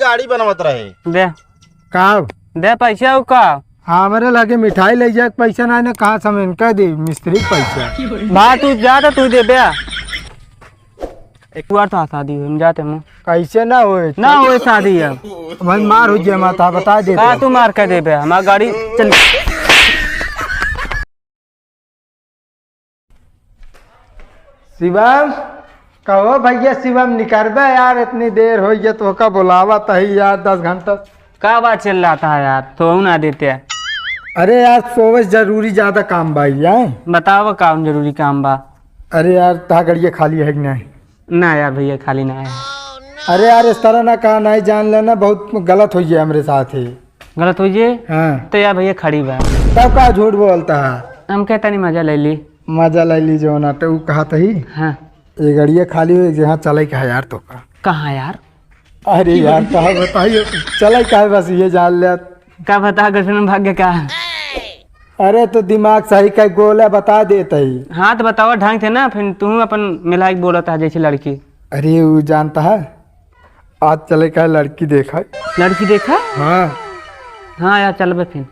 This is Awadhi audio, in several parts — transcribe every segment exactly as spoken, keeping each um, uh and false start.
गाड़ी बनवत रहे। दे। का? दे पैसा उ का? हमरे लगे मिठाई ले जाए के पैसा ना, ना कहाँ से हम इनका दे मिस्त्री के पैसा? भा तू जा तो तू दे बे। एक बार तो शादी हुई, हम जाते हैं। कैसे ना होए? ना होए शादी अब। भाई मार हो गया माता, बता दे का तो। तू मार के दे बे? हमार गाड़ी चल। शिवम, कहो भैया शिवम, निकरबे यार, इतनी देर हो गया, तोहका बोलावत ही यार, दस घंटा। का बात चल रहा था यार, तो ना देते? अरे यार, सोवे से जरूरी ज्यादा काम बा यार। बताओ, कौन जरूरी काम बा? अरे यार, तोहार गड़िया खाली है कि नहीं? ना यार भैया, खाली ना है। अरे यार, इस तरह ना कहा, नहीं जान लेना, बहुत गलत हो गया हमरे साथ ही। गलत हो गया? हाँ। तो यार भैया, खड़ी बा। तब का झूठ बोलता है? हम कहता नहीं, मजा ले ली। मजा ले ली जो ना, तो उ कहा तही। हाँ। ये गड़िया खाली हो, जहाँ चले का है यार तोहका। कहाँ यार? अरे यार, कहाँ बताइए, चले का है, बस ये जान ले। का बता, गठन भाग्य का? अरे तो दिमाग सही का गोला बता देत ही। हाँ, तो बताओ ढंग से ना, फिर तू अपन मिला के बोलत है जैसे लड़की। अरे वो जानता है, आज चले का लड़की देखा। लड़की देखा? हाँ। हाँ यार, चलबे फिर।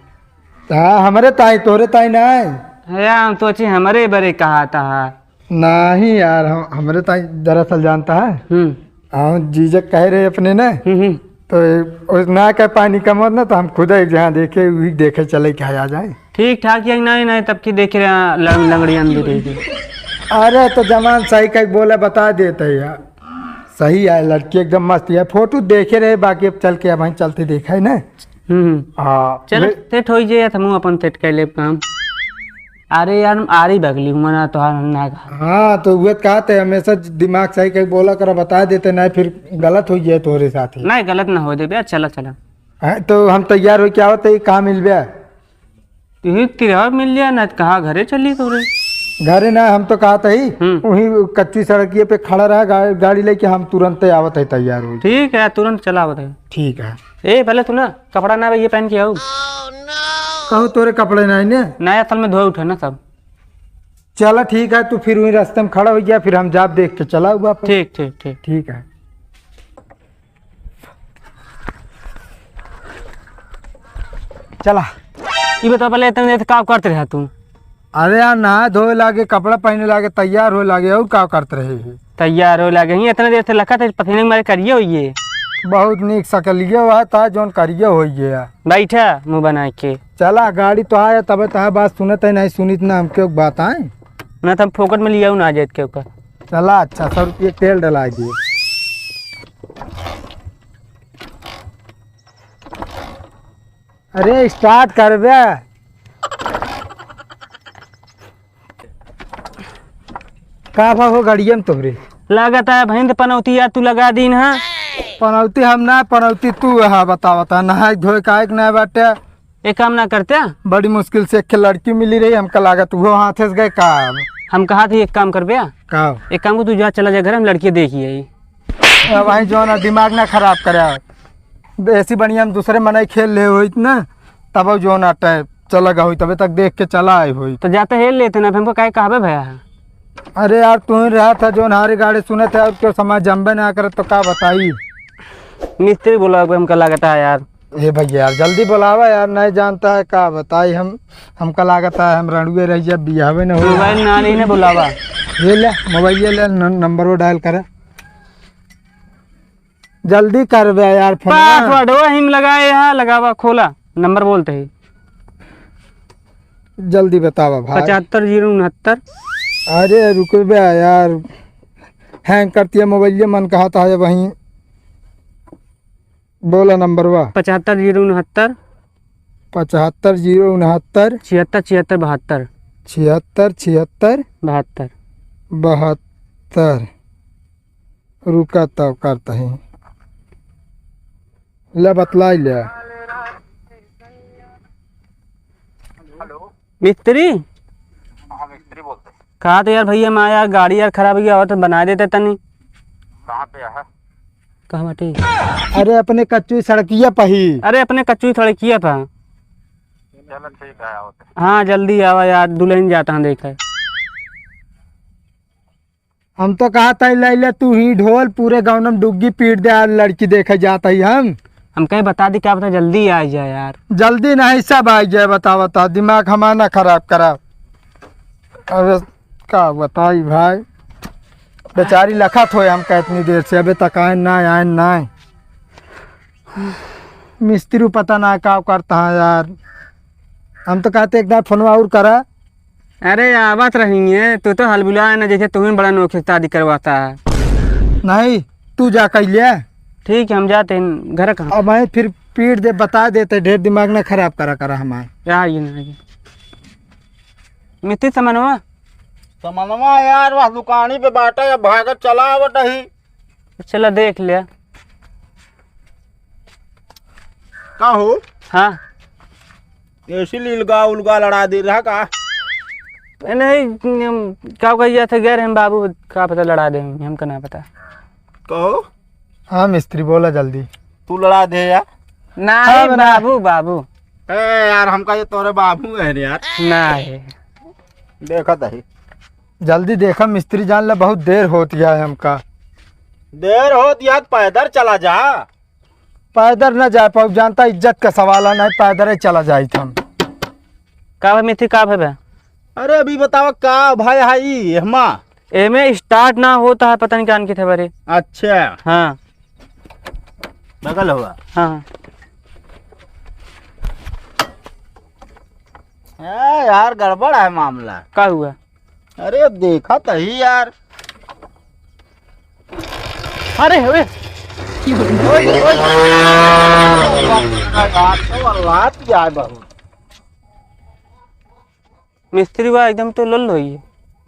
हाँ, हमरे ताई, तोरे ताई ना है। अरे हम सोचे हमरे बरे कहा था। नहीं यार, हम, हमरे ताई दरअसल जानता है। हम्म। हाँ, जीजा कहे रहे अपने ना, हम्म, हम्म। तो उस ना के पानी कम होत ना, तो हम खुद एक जहाँ देखे, वही देखे चले के आ जाए। ठीक ठाक है, नहीं, नहीं, तब की देखे रहे, लंग-, लंगड़ी अंधी रही थी। अरे, तो जमान सही कह बोला, बता देते यार। सही है, लड़की एकदम मस्त है, फोटो देखे रहे, बाकी अब चल के अब वहीं चलते देखा है ना। हम्म। हाँ, चल, वे- सेट हो जाए, हम अपन सेट कर ले काम। अरे यार, हम आरी बगली हुआ ना, तोहार ना कहा। हाँ, तो उहे कहते, हमेशा दिमाग सही कह बोला करा, बता देते, नहीं फिर गलत हो जाए तोहरे साथ ही। नहीं, गलत ना हो दे बे, चला, चला। हाँ, तो हम तैयार हो क्या होते, कहाँ मिलबे? तू ही तिरहा मिल लिया ना, कहाँ घरे चली तोरे? घरे ना, हम तो कहते ही, हम्म। वहीं कच्ची सड़किए पे खड़ा रहा, गा-, गाड़ी लेके हम तुरंत आवत है, तैयार हो। ठीक है, तुरंत चला आवत है। ठीक है। ए, पहले तू ना कपड़ा ना ये पहन के आओ। कहूँ तोरे कपड़े नहीं ने? नहीं, असल में धोए उठे ना सब। चला ठीक है, तू फिर वहीं रास्ते में खड़ा हो गया, फिर हम जाब देख के चला हुआ पर। ठीक, ठीक, ठीक। ठीक है। चला। ई बता पहले इतने देर से का करत रहा तू? अरे यार, नहाए धोए लागे, कपड़ा पहने लागे, तैयार होए लागे, और का करत रहे ही? तैयार होए लागे ही, इतने देर से लखत है, पसीने के मारे करिए होइए। बहुत नीक सकलिए हुआ था, जौन करिए होइए। बैठा मुँह बना के। चला, गाड़ी तो आया, तबे तो है, बात सुनत है, नहीं सुनित ना, हम क्यों बात आए? ना तो हम फोकट में लिया ना जाए क्यों का। चला, अच्छा, सौ रुपये तेल डला दिए। अरे, start कर बे। का भा हो गाड़िया में तोहरे? लागत है भैंस पनौती यार तू लगा दीन है। पनौती हम ना, पनौती तू है, बतावत है, नहाए धोए काहे के ना बाटे। एक काम ना करते? बड़ी मुश्किल से एक लड़की मिली रही, हमका लागत वो हाथे से गए का। हम कहा थे एक काम करबे? का? एक काम को तू जा, चला जा घर, हम लड़की देखी है। अब भाई जो ना दिमाग ना खराब करे, ऐसी बढ़िया हम दूसरे मनई खेल ले होइत ना, तब जो ना टाइप चला गा होई, तबे तक देख के चला आए होई। तो जाते हेल लेते ना, फिर हमको काहे कहबे भैया है? अरे यार, तू ही रहा था जो हमारे गाड़ी सुनत है और क्यों समाज जम्बे ना करत तो का बताई? मिस्त्री बोला हमका लागत है यार। ए भैया यार, जल्दी बोलावा यार, नहीं जानता है का बताई हम, हमका लागत है हम रणुए रह जाए, बियाहवे न हो। मोबाइल ना नहीं ने बोलावा। ये ले, मोबाइल ये ले, न-, नंबर वो डायल करे। जल्दी करबे यार फोन। पासवर्ड वो हिम लगाए यहाँ, लगावा, खोला, नंबर बोलते ही। जल्दी बतावा भाई। पचहत्तर जीरो उनहत्तर। अरे रुकबे यार, हैंग करती है मोबाइल, ये मन कहा था वहीं। बोला नंबरवा। पचहत्तर जीरो उनहत्तर। पचहत्तर जीरो उनहत्तर। छिहत्तर छिहत्तर बहत्तर। छिहत्तर छिहत्तर। बहत्तर। बहत्तर। रुका तब करता ही। ले बतलाई ले। हेलो। मिस्त्री? हाँ, मिस्त्री बोलते हैं। कहा तो यार भैया, मैं यार गाड़ी यार खराब हो गया, और तो बना देते तनी। कहाँ पे है? कहाँ बाटे? अरे अपने कच्ची सड़किया पे ही। अरे अपने कच्ची सड़किया पे। चलो ठीक है, आओ। हाँ जल्दी आवा यार, दुल्हन जाता है देखे। हम तो कहत ही, लइ ले तू ही ढोल, पूरे गाँव में डुग्गी पीट दे, आज लड़की देखे जात ही हम। हम कहे बता दी, का पता जल्दी आ जाए यार। जल्दी नहीं, सब आ जाए, बता, बता, दिमाग हमार ना खराब करा। अबे का बताई भाई, बेचारी लखत होए हमका इतनी देर से, अबे तक आए ना, आए ना। मिस्त्री पता ना का करता है यार। हम तो कहते एक दाई फोनवा और करा। अरे आवत रही है, तू तो हलबुला है ना, जैसे तुम्हें बड़ा नोखे शादी करवाता है। नहीं, तू जा कह लिया। ठीक है, हम जाते हैं घर। कहाँ? अब मैं फिर पीट दे, बता देते, ढेर दिमाग ना खराब करा, करा हमार। क्या ये नहीं? मिस्त्री समनवा? समनवा यार, वह दुकानी पे बाटा या भागत चला आवत ही। चला देख ले। का हो? हाँ। एसी लीलगा उलगा लड़ा दे रहा का? नहीं, हम, का कहिया थे, गए रहे हम बाबू, का पता लड़ा दे, हमका ना पता। कहो? हाँ मिस्त्री, बोला जल्दी। तू लड़ा दे यार। नहीं हाँ, बना। बाबू, बाबू। ए यार, हमका ये तोरे बाबू है यार। नहीं। देखत ही। जल्दी देखा मिस्त्री जान ले, बहुत देर होत गया है हमका। देर होत गया तो पैदल चला जा। पैदल न जा पाऊ, जानता इज्जत का सवाल है, नहीं पैदल ही चला जाइत हम। का भाई मिस्त्री, का भाई बा? अरे अभी बतावा का भाई हाई हमा? एमे start ना होता है, पता नहीं कान के थे बारे। अच्छा। हाँ। बगल हुआ। हाँ। ए यार, गड़बड़ है मामला। का हुआ? अरे देखा तही यार। अरे, अरे। ओए, ओए। यार, तो अल्लाह की आए बहुत। मिस्त्री बा एकदम तो लल होई।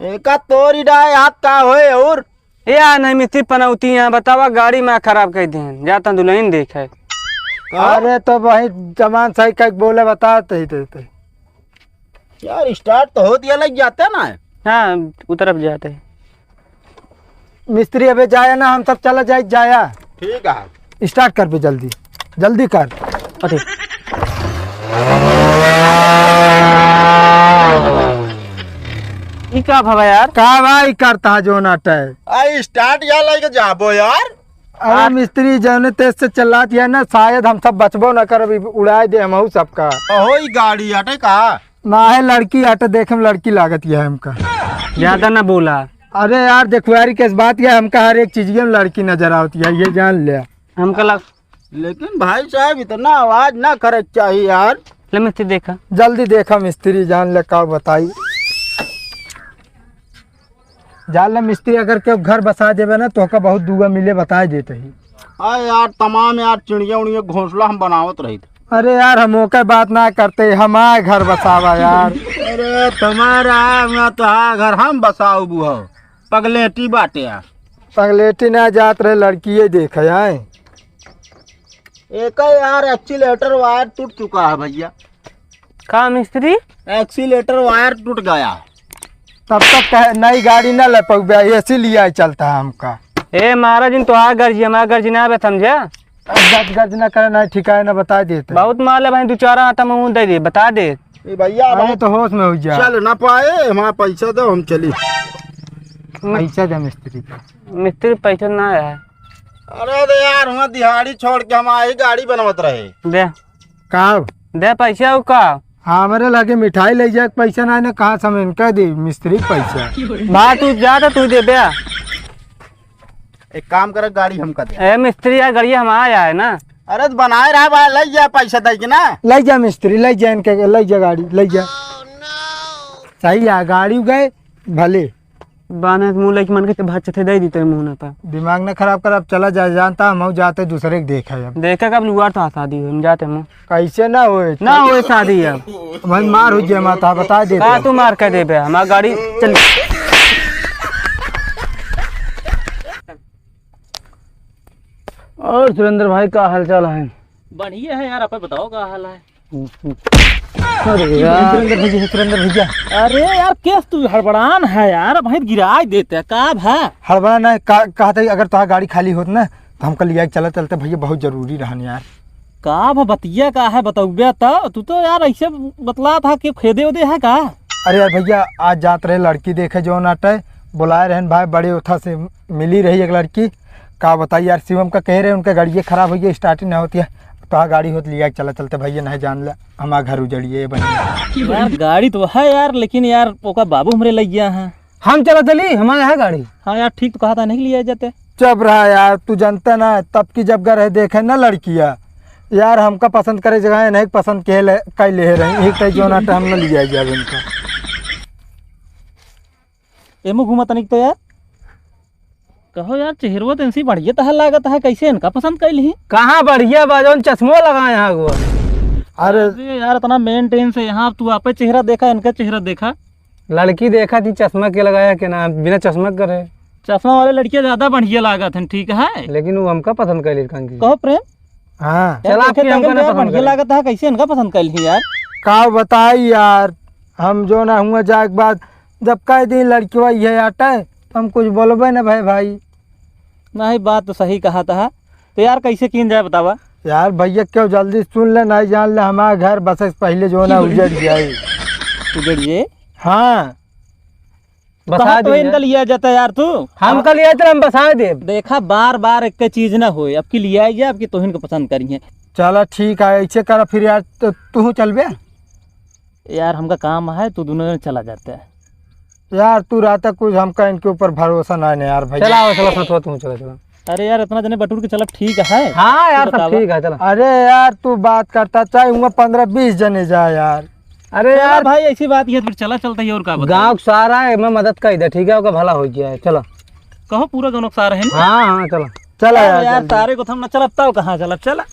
एका तोरी डाय हाथ का होए और? ए आ नहीं मिस्त्री पनौती यहाँ बतावा, गाड़ी में खराब कर दें, जाता दुल्हन देखे। का? अरे तो वही जमान सही कह बोले, बता तही, तही, तही। यार start तो होत गया, लग जाते ना। हाँ, उतरब जाते। मिस्त्री अबे जाया ना, हम सब चला जाए, जाया। ठीक है। Start कर बे जल्दी, जल्दी कर। अरे। ई का भवा यार? का भाई करता है जो नाटे? आ start या लेके जाबो यार। अरे आ- मिस्त्री जौने तेज से चलात है ना, शायद हम सब बचबो ना करब, ई उड़ाए दे हमहू सबका। अहो, ई गाड़ी हटे का? ना है, लड़की हटे, देखे में लड़की लागत है हमका। ज्यादा ना बोला। अरे यार, देखुआरी के बात है, हमका हर एक चीज में लड़की नजर आवत है, ये जान ले। हमका लग- लेकिन भाई साहब, इतना आवाज ना करे के चाहिए यार। ले मिस्त्री देखा। जल्दी देखा मिस्त्री, जान ले का बताई। जान ले मिस्त्री, अगर केहू घर बसा देबे ना, तो ओका बहुत दुआ मिले, बताए देते ही। अरे यार, तमाम यार, चिड़िया उड़िया घोंसला हम बनावत रही थे। अरे यार, हम ओके बात ना करते, हमार घर बसावा यार। अरे तुम्हारा ना, तोहार घर हम बसाऊ बुहो। पगलेटी बाटे यार। पगलेटी ना जात रहे, लड़किए देखे आए। एक यार, accelerator wire टूट चुका है भैया। का मिस्त्री? Accelerator wire टूट गया। तब तक कहे, नई गाड़ी ना ले पउबे, एसी लिया चलता है हमका। ए महाराज, इन तोहार गर्जी, हमार गर्जी ना बे, समझे? अब गज गज ना करे, ना ठिकाए ना बता देते। बहुत माल है भाई, दो चार हाथ में मुंह दे दे, बता दे। ए भैया, अरे भाई, तो होश में हो जा। चल ना पाए, हमारा पैसा दो, हम चली। पैसा दे मिस्त्री का। मिस्त्री पैसा ना है। अरे दे यार, वहाँ दिहाड़ी छोड़ के हम आई गाड़ी बनवत रहे। दे। का? दे पैसा हो का? हमरे लगे मिठाई ले जाए के पैसा ना है ना, कहाँ से हम इनका दे मिस्त्री के पैसा? बा तू जा तो तू दे बे। एक काम कर, गाड़ी हमका दे। ए मिस्त्री यार, गाड़ी हमारा है ना। अरे तो बनाए रहा भाई, ले जा पैसा दे के ना। ले जा मिस्त्री, ले जा इनके, ले जा गाड़ी, ले जा। सही है, गाड़ी गए भले। बाने मुंह लेके मन के भात चथे दे दी तेरे मुंह ना पा। दिमाग ना खराब कर, अब चला जा, जानता हम जाते दूसरे के देखा है अब। देखे कब लुआर था शादी हो, हम जाते मुंह। कैसे ना होए? ना होए शादी अब। भाई मार हो जाए माता, बता दे का तू। तू मार के देबे, हमार गाड़ी चल। और सुरेंद्र भाई का हाल चाल है? बढ़िया है यार, अपन बताओ का हाल है? अरे यार। सुरेंद्र भैया, सुरेंद्र भैया। अरे यार, केस तू हड़बड़ान है यार, भाई गिराई देते, का भा? हड़बड़ा ना, का, कहते अगर तोहार गाड़ी खाली होत ना, तो हमका लिया के चला चलते भैया, बहुत जरूरी रहन यार। का भा बतिया का है, बतौबे तो? तू तो यार ऐसे बतला था कि खेदे उदे है का? अरे यार भैया, आज जात रहे लड़की देखे जो नाटे, बुलाए रहन भाई, बड़े उठा से मिली रही एक लड़की। का बताई यार, शिवम का कह रहे, उनका गाड़िए खराब होइ गई, start ही ना होती है। तो हाँ, गाड़ी होत लिया, चला चलते भैया, नहीं जान ले, हमारा घर उजड़िए बनी। यार, गाड़ी तो है यार, लेकिन यार, ओका बाबू हमरे लइ गया है। हम चला चली, हमारे यहाँ गाड़ी। हाँ यार, ठीक तो कहा था, नहीं लिया जाते। चुप रहा यार, तू जानता ना, तब की जब घर है देखे ना लड़किया, यार, हमका पसंद करे जगह नहीं पसंद के ले, कई ले रही, एक तई जो ना हम न लिया जाए इनका। एमो घूमा तनिक तो यार। कहो यार, चेहरवा तो इनसे बढ़िया तहार लागत है, कैसे इनका पसंद कर ली? कहाँ बढ़िया बा, जौन चश्मो लगाए हैं वो। अरे अरे यार, इतना मेंटेन से यहाँ तू आपे चेहरा देखा, इनका चेहरा देखा। लड़की देखा थी चश्मा के लगाया के ना, बिना चश्मा के रहे। चश्मा वाले लड़कियाँ ज्यादा बढ़िया लागत हैं, ठीक है। लेकिन वो हमका पसंद कर ली कंकी। कहो प्रेम। हाँ। यार, चला, देखे आपकी हमका तगन ना यार, पसंद बढ़िया करे। लागत है, कैसे इनका पसंद कर ली यार? का बताई यार, हम जो ना हुआ जाए के बाद जब कह दी लड़किया ये आटे, तो हम कुछ बोलबे ना भाई, भाई। नहीं, बात तो सही कहा था। तो यार, कैसे कीन जाए बतावा? यार भैया, क्यों जल्दी सुन ले, नहीं जान ले, हमारा घर बसे से पहले जो ना उजड़ जाए। उजड़ जाए? हाँ। बसा कहाँ तो दे इनका यार। लिया जाता यार तू? हम अब का लिया जाता, हम बसा दे। देखा, बार बार एक चीज ना होए, अब की लिया जाए, अब की तोहिन को पसंद करी है। चला ठीक है, ऐसे करा फिर यार, तो तू चलबे? यार, हमका काम है, तू दोनों जने चला जाते हैं। यार, तू रहता कुछ, हमका इनके ऊपर भरोसा ना है यार भैया। चला, आओ, चला, साथ तू चला, चला। अरे यार, इतना जने बटुर के चला, ठीक है। हाँ यार, सब बतावा। ठीक है, चला। अरे यार, तू बात करता, चाहे हुआ पन्द्रह बीस जने जा यार। अरे चला यार। भाई, ऐसी बात है, फिर चला, चलता ही, और का बताई? गाँव का सारा है, मैं मदद कर दे, ठीक है, ओका भला हो जाए, चला। कहो, पूरा गाँव का सारा है ना? हाँ, हाँ, चला। चला अरे यार, यार, जल्दी। सारे को थम ना चलता हो, कहाँ चला, चला।